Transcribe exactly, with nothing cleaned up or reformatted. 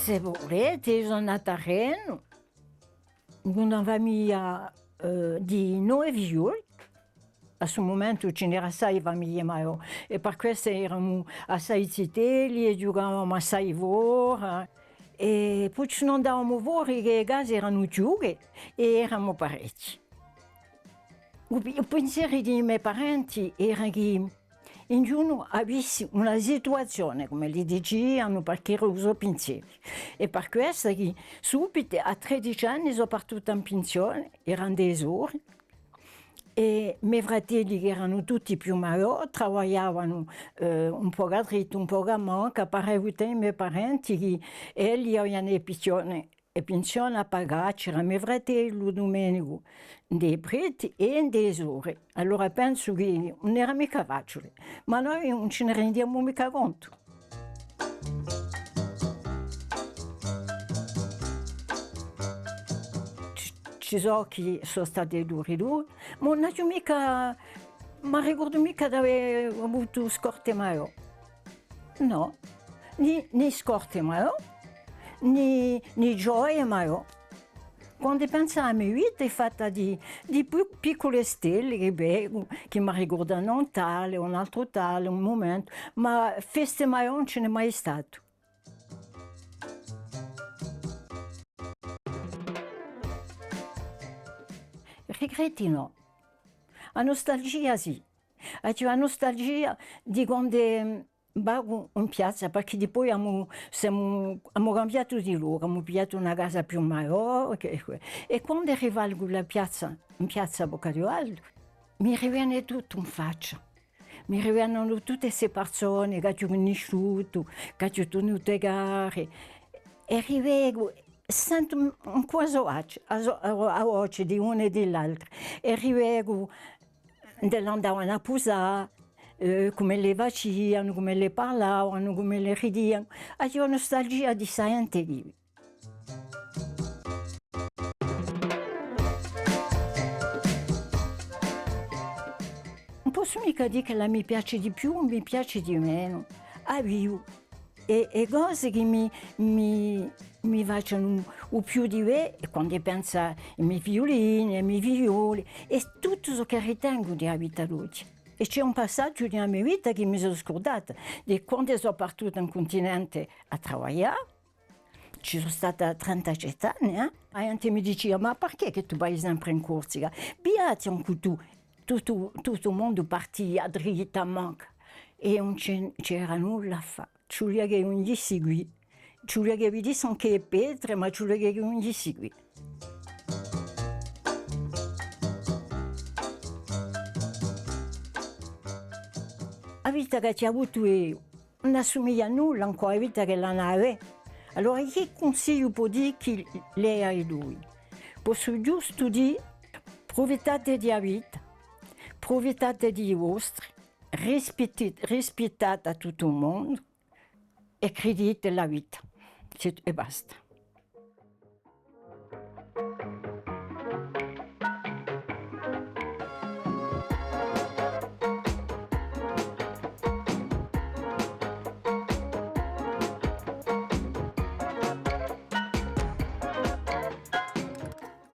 S'è vulete, eiu sò nata à Renu, in una famiglia, eh, di nove figlioli. À stu mumentu ci n'era assai famiglie maiò, è per quessa eramu assai zitelli è ghjucavamu assai fora. È po ci n'andavamu fora chì e case eranu chjuche è eramu parechji. U pi-, u pinseri di i me parenti era chì ognunu avissi una situazione, cum'elli dicianu, perchè era u so pinseri. È per quessa chì subitu à tredeci anni sò partuta in pinsione, eranu di e sore, è me fratelli, chì eranu tutti più maiò, travagliavanu, eh, un pocu à drittu, un pocu à mancu, pareva à i me parenti chì elli avianu e pinsione, e pinsione à pagà, c'era me fratellu Dumenicu, ind'è i preti è ind'è e sore. Allora pensu chì ùn era micca faciule, ma noi ùn ci ne rendiamu micca contu. Ci, ci sò chì sò state dure, dure, ma ùn aghju micca, m'arricordu micca d'avè avutu scorte maiò. Nò, nè, nè scorte maiò, nè, nè gioie maiò. Quandu pensu à a me vita hè fatta di, di pi-, piccule stelle chì vecu, chì m'arricordanu un tale, un altru tale, un mumentu, ma feste maiò ùn ci n'hè mai statu. Rigretti nò. A nustalgia sì. Aghju a nustalgia di quandu, mm, vacu in piazza, perchè dipoi emu, semu, emu cambiatu di locu, emu pigliatu una casa più maiò, chì, è quandu rivalgu in a piazza, in piazza Bocca di Valdu, mi rivene tuttu in faccia. Mi rivenenu tutte ste parsone ch'aghju cunnisciutu, ch'aghju tenutu care, è rivecu, sentu ancu a so voce, a so, a, a voce di una è di l'altra, è rivecu induve andavanu à pusà, eh, cum'elle facianu, cum'elle parlavanu, cum'elle ridianu. Aghju a nustalgia di sta ghjente quì. Ùn possu micca dì ch'ella mi piace di più o mi piace di menu. A vivu. È, è cose chì mi, mi, mi facenu u più di vè, è quandu pensu à i me figliulini, à i me figlioli, è tuttu ciò chì ritengu di a vita d'oghje. È ci hè un passaghju di a me vita chì mi sò scurdata, di quandu sò partuta in cuntinente à travaglià, ci sò stata trentasette anni, eh? A ghjente mi dicia: "Ma perchè chì tù vai sempre in Corsica? Viaghja ancu tù." Tuttu, tuttu u mondu partia à dritta, à manca. È ùn ci, ci era nulla à fà. Ci vulia ch'eiu ghjissi quì. Ci vulia ch'eiu vidissi ancu e petre, ma ci vulia ch'eiu ghjissi quì. A vita ch'aghju avutu eiu ùn assumiglia à nulla incù a vita ch'elli anu à avè. Allora, chì cunsigliu pò dì chì lei à i dui? Possu ghjustu dì, prufitate di a vita, prufitate di i vostri, rispitti-, rispittate à tuttu u mondu è cridite à a vita. È basta.